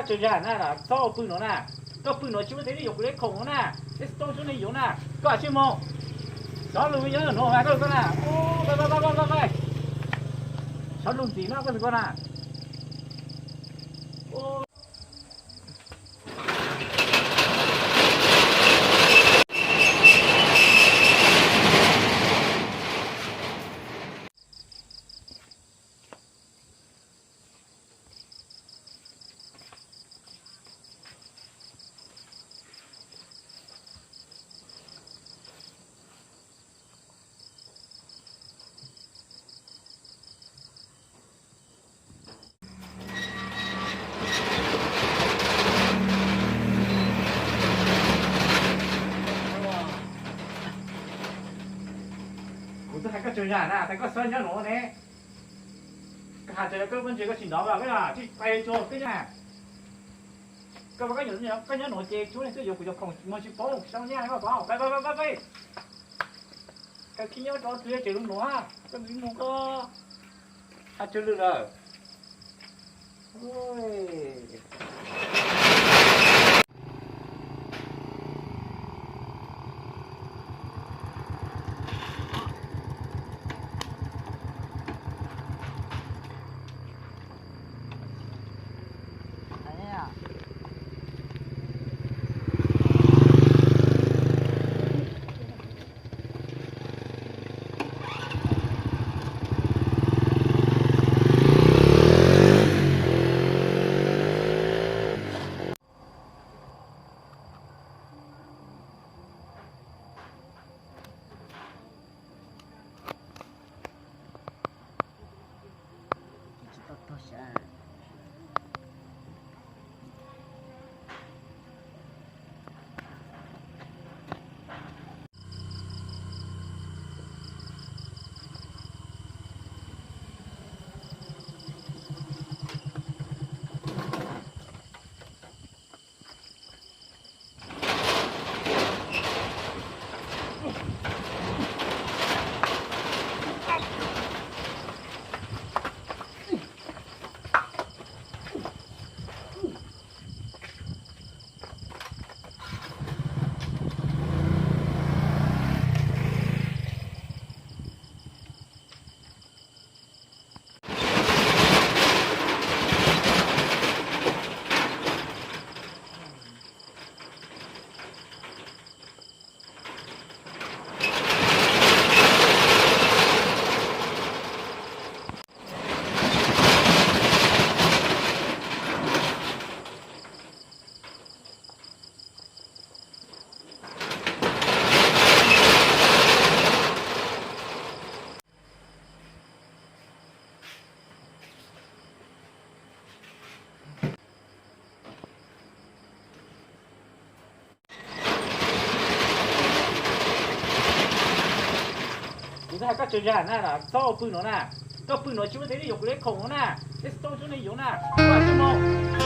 Tso zag na, txhob pw no na. Koj pw no tsis muaj tev yuav kuv li khoom no na. Tej xov tooj tub neeg yuav na. Koj tsis mus. Xov lus yog no koj na. Xov lus ntxiv no koj tus koj na. Kuv twb hais koj tso zag na, tas koj xav nyob nuav ne. Koj has tas koj poj ntxoog koj tsis ntov, koj tsis pais tso koj nyob. Koj, koj nyob nuav ces tsuas leej twg yuav kuv cov khoom mas tsis paub xyov nyaj koj, pais pais pais pais. Koj khib nyob rau txwv ces lub nuav, koj mus koj has tsawg lwm lawm. Kuv twb has koj tso zag na, txhob pw no na. Koj pw no tsis muaj tev yuav kuv li khoom no na. Tej xov tooj tub neeg yuav na. Koj tsis mus.